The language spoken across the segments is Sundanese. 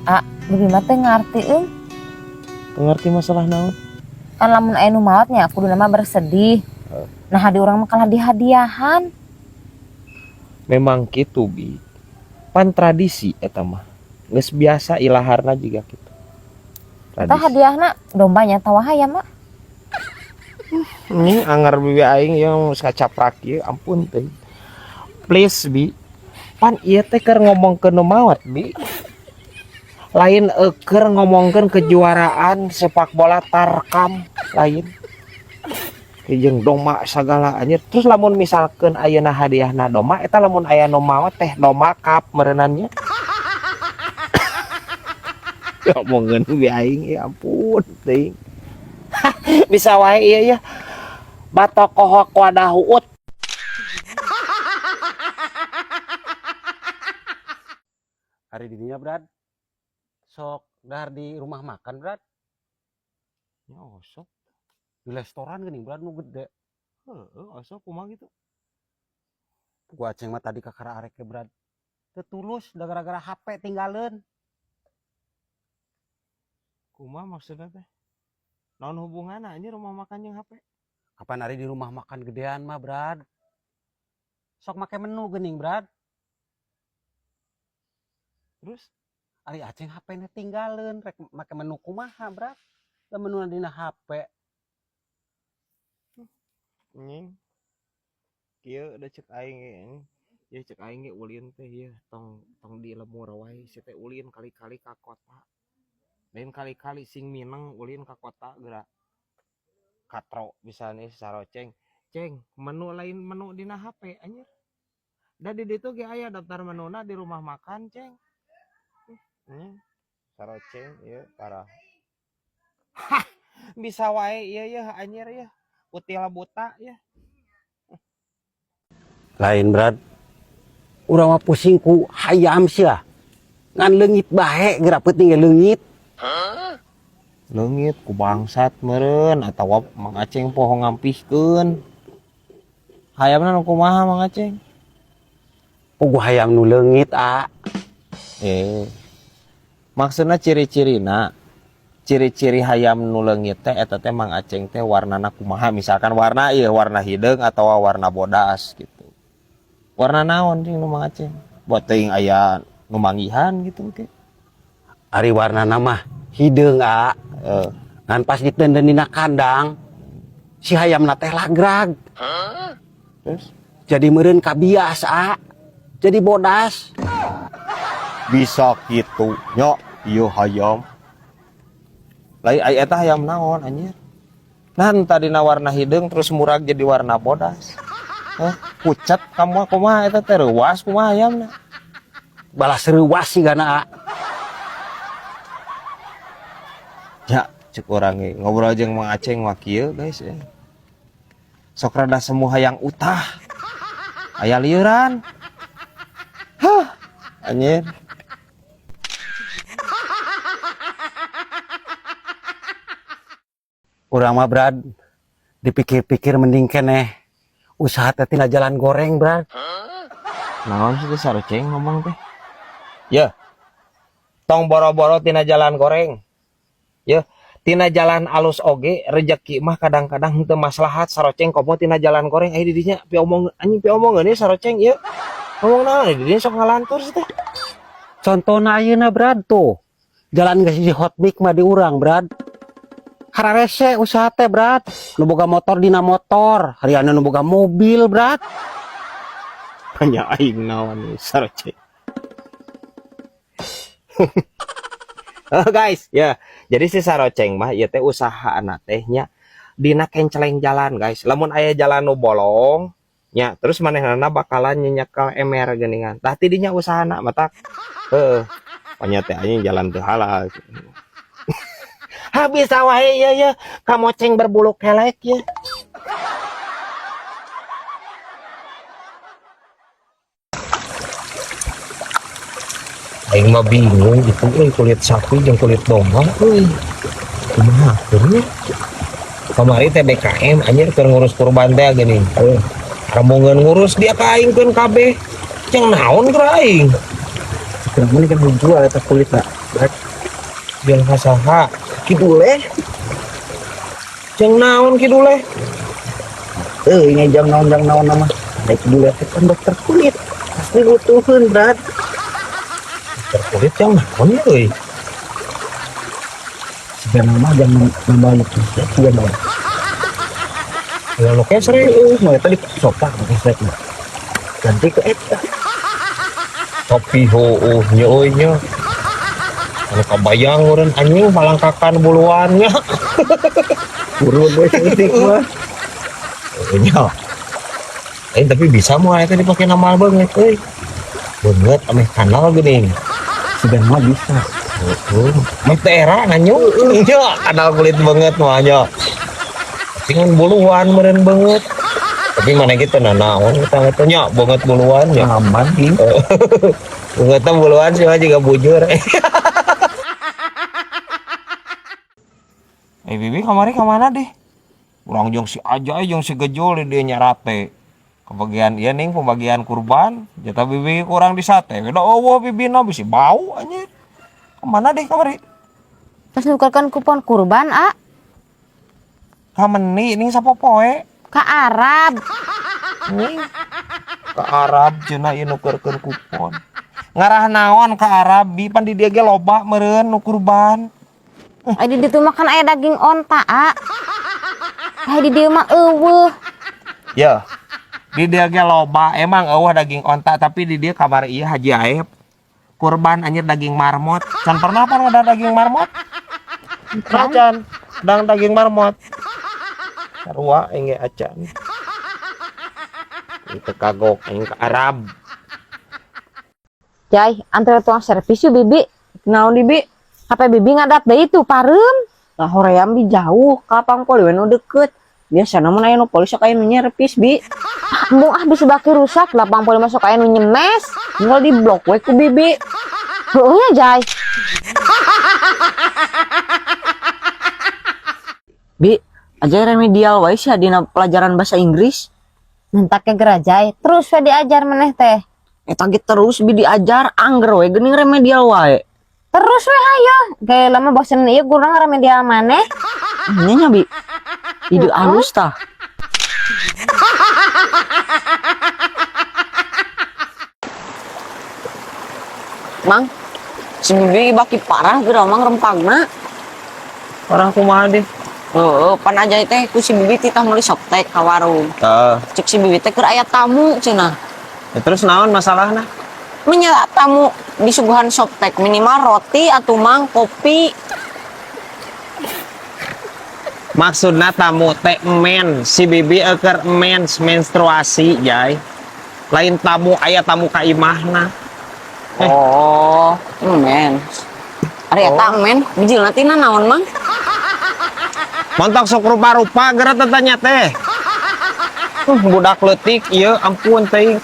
Ah, bibi mah teu ngarti euy. Teu ngarti masalah naon? Kan lamun aya nu maot nya kuduna mah bersedih. Nah, di urang mah kalah dihadiahan. Memang kitu bi. Pan tradisi eta mah. Geus biasa ilaharna juga kitu. Eta hadiahna dombanya atawa hayam mah? Ini anggar bibi aing yang kacaprak ieu, ampun teh. Please bi. Pan ieu teh keur ngomongkeun nu maot bi. Lain keur ngomongkeun kejuaraan sepak bola tarkam lain. Jeung domba sagala anjir. Terus lamun misalkeun ayeuna hadiahna domba eta lamun aya nu maot teh domba cup meureunannya. Ya omongkeun bibi aing ya ampun teuing. Bisa wae ieu ya. Batok kohok wadah huut. Hari dininya Brad. Sok dahar di rumah makan Brad. Ya osok. Di restoran geuning Brad nu gede. Heeh, osok kumaha gitu. Gua aceng mah tadi kakara arek ke Brad. Teu tulus da gara-gara HP tinggalin. Kumaha maksudna teh? Naon hubunganna anjir rumah makan jeung HP? Kapan hari di rumah makan gedean mah Brad? Sok make menu geuning Brad. Terus ari aceng H P-na tinggalin rek make menu kumaha Brad? Da menuna dina HP. Nying. Kieu da cek aing ge anjing. Ya cek aing ge ulin teh ieu tong tong di lemur wae si teh ulin kali-kali ka kota. Lain kali-kali sing mineng ulin ka kota geura. Katro misalnya saroceng. Ceng, menu lain menu dina HP anjir. Da di ditu ge aya daftar menuna di rumah makan, Ceng. Anjing. Saroceng ieu parah. Hah, bisa wae ieu yeuh anjir yeuh. Util buta ya. Lain Brad. Urang mah pusing ku hayam sia. Ngan leungit bae geura peuting ge leungit. Leungit ku bangsat meureun atawa Mang Aceng poho ngampihkeun. Hayamna nu kumaha Mang Aceng? Puguh hayam nu leungit, a. Maksudna ciri-cirina, ciri-ciri hayam nu leungit teh eta teh Mang Aceng teh warnana kumaha? Misalkan warna ieu warna hideung atawa warna bodas gitu. Warna naon cing nu Mang Aceng? Buat teuing aya nu manggihan gitu ke. Ari warnana mah hideung, a. Ngan pas diteundeun dina kandang si hayamna teh lagrag. Terus jadi meureun kabias, a. Jadi bodas. Bisa kitu nya ieu hayam. Lain ai eta hayam naon anjir? Nah, tadina warna hideung terus murag jadi warna bodas. Hah, pucat kamu kumaha eta teh reuas kumaha hayamna? Balas reuas sigana, a. Ya, cek urang ge ngobrol jeung Mang Aceng mah kieu guys ya. Sok rada semu hayang utah. Aya lieuran. Hah, anjir. Urang mah Brad, dipikir-pikir mending keneh usaha teh tina jalan goreng Brad. Naon sih teh saroceng ngomong teh? Ya. Tong boro-boro tina jalan goreng. Ya, tina jalan alus oge rejeki mah kadang-kadang henteu maslahat saroceng komo tina jalan goreng aya di dinya piomong anjing piomongeun ieu saroceng ieu. Ngomong naon di dinya sok ngalantur sih teh. Contona ayeuna Brad tuh. Jalan geus di hot mix mah di urang Brad. Hararese usaha teh Brad. Nu boga motor dina motor, hariana nu boga mobil Brad. Banyak aing naon ieu saroceng. Oh guys, ya. Jadi si saroceng mah ieu teh usahaana teh nya dina kenceleng jalan guys. Lamun aya jalan nu bolong nya terus manehna bakalan nyekel emer geuningan. Tah ti dinya usahana matak. Heeh. Panya teh anjing jalan teu halal. Habis wae ieu ye kamoceng berbulu kelek ye. Aing mah bingung gitu euy kulit sapi jeung kulit domba euy. Kumaha nya? Kamari teh BKM anjir keur ngurus kurban teh geuning. Heuh. Rombongan ngurus dia ka aing keun kabeh. Jeung naon keur aing? Urang mah kan jual eta kulitna. Brad. Jual ka saha? Kidule. Jeung naon kidule? Euy, nya jang naon nama. Rek kidule teh kan dokter kulit. Pasti butuheun, Brad. Dokter kulit jang naon ya euy? Siga nama jang nambah lukis siga nama. Ya lu kesrek. Heeh, mah eta di sofa kesrek mah. Ganti ke eta. Tapi heueuh nya euy nya. Anu kabayang urang anjing palangkakan buluannya. Urun we saeutik mah. Nya. Tapi bisa moal eta dipake namal beungeut euy. Beungeut ameh kanal geuning. Siga mah bisa. Heeh. Meh teh era nganyu. Nya kanal kulit beungeut mah nya. Tapi ngan buluan meureun beungeut. Tapi mana gitu nah naon kita teh nya beungeut buluan nya. Aman gitu. Beungeut teh buluan sih mah juga bujur. Bibi kamari ka mana deh? Urang jeung si Ajay jeung si Gejul di dieu nyarate. Kebagian ieu ning pembagian kurban, jatah bibi kurang di sate. Beda eueuh bibina bisi bau anjir. Kemana deh kamari? Terus nukerkeun kupon kurban, A. Kameni ning sapopoe. Ka Arab. Ning ka Arab cenah ieu nukerkeun kupon. Ngarah naon ka Arab bi pan di dieu ge loba meureun nu kurban. Ai di ditu mah kan aya daging onta, A. Ai di dieu mah eueuh. Ya. Di dieu ge loba emang eueuh daging onta tapi di dieu kamari ieu Haji Aep kurban anjir daging marmot. Can pernah pan ada daging marmot? Pernah can? Dang daging marmot. Sarua aing ge acan. Itu kagok aing ke Arab. Jai, antar tukang servis yuk bibi. Naon di bi? HP bibi ngadat deui tuh pareum. Lah hoream bi jauh, ka pangpol we nu deket. Biasana mah aya nu polis sok aya nu nyervis bi. Embung ah bisa baki rusak, lapang poli masuk aya nu nyemes. Tinggal di blok we ku bibi. Heueuh nya Jai. Bi, aja remedial wae sia dina pelajaran bahasa Inggris. Mentak ke gerajai, terus we diajar maneh teh. Eta ge terus bi diajar angger we geuning remedial wae. Terus we hayo. Gaya lama bosen ieu gurang remedial maneh. Nya nya bi. Ide alus tah. Mang, si bibi baki parah geura mang rempagna. Parah kumaha deh? Heeh, pan aja teh ku si bibi titah meuli soptek ka warung. Tah. Cek si bibi teh keur aya tamu cenah. Ya, terus naon masalahna? Menya tamu disuguhan soptek minimal roti atau mang kopi. Maksudna tamu teh men, si bibi eker mens menstruasi jai. Lain tamu aya tamu ka imahna. Oh, mens. Ari eta men, bijilna tina naon mang? Montok sok rupa-rupa geura tetanya teh. Budak leutik ieu ampun teuing.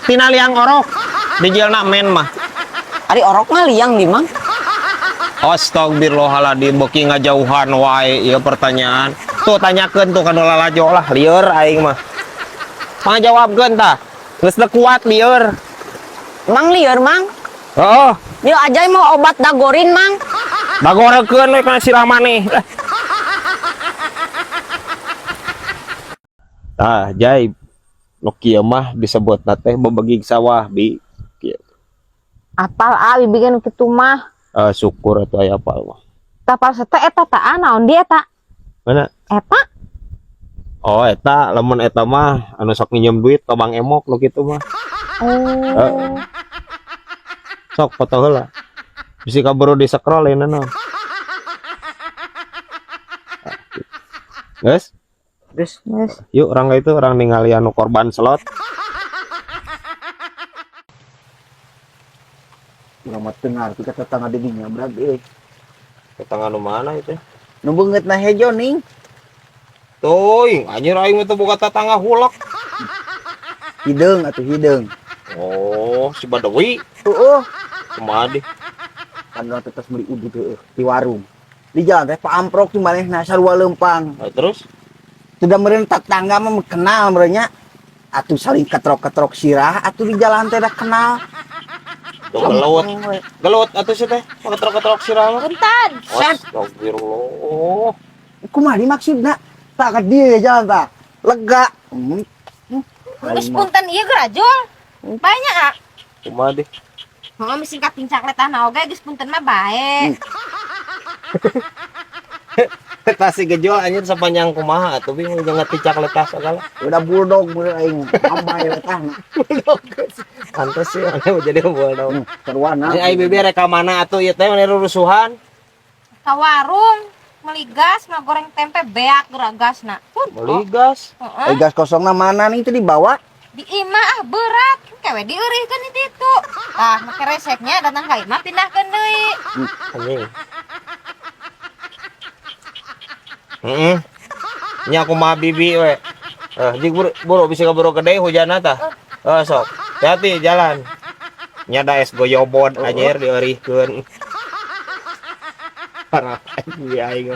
Tina liang orok bijilna men mah. Ari orok mah liang di mang. Astagfirullahaladzim beuki ngajauhan wae ieu pertanyaan. Tuh tanyakeun tuh ka nu lalajo lah lieur aing mah. Pangjawabkeun tah. Geus teu kuat lieur. Mang lieur mang. Heeh. Yuk aja mau obat dagorin mang. Dagorekeun we kana sirah maneh. Tah, Jai. Nu kieu mah disebutna teh bebegig sawah bi. Kieu. Apal ah bibi kan kitu mah. Syukur atuh aya apal mah. Tapal sete eta ta naon dia eta? Mana? Eta. Oh, eta lamun eta mah anu sok nginjem duit ka Bang Emok nu kitu mah. Oh. Sok foto heula. Bisi kaburu di scroll ieu naon. Guys, Terus Geus. yuk orang itu orang ningali anu korban slot. Urang mah teu ngarti ka tetangga di dinya Brad euy. Tetangga nu mana itu? Nu beungeutna hejo ning. Tuh, anjir aing mah teu boga tetangga hulek. Hideung atuh hideung. Oh, si Badawi. Heeh. Kumaha deh? Kan urang teh tos meuli udud heueuh di warung. Di jalan teh paamprok di manehna sarua leumpang. Nah, terus? Sudah meureun tetangga mah kenal meureun nya. Atuh saling ketrok-ketrok sirah atuh di jalan teh dah kenal. Tuh gelut. Gelut atuh sih teh. Ketrok-ketrok sirah mah. Punten. Astagfirullah. Kumaha di maksudna? Tak ka dieu jalan tah. Lega. Hmm. Geus punten ieu gerajul. Banyak ah. Kumaha deh. Heeh, misi kapincak letahna oge geus punten mah bae. Tas si gejol anjir sepanjang kumaha atuh bingung jangan ticak letah segala. Udah bulldog bener aing. Ambai letahna. Pantes sih aneh jadi bulldog. Seruana. Ini ai bibi rek ka mana atuh ieu teh mani rurusuhan? Ka warung meuli gas, ngagoreng tempe beak geura gasna. Meuli gas. Heeh. Eh, gas kosongna mana nih itu dibawa? Di imah ah berat, kewe dieureurkeun di ditu. Tah, make reseknya datang ka imah pindahkeun deui. Anjing. Heeh. Nya kumaha bibi we. Eh, jig buru, buru bisa keburu gede hujanna tah. Eh, sok. Hati jalan. Nya da es goyobod anjir dieurihkeun. Parah anjing aing.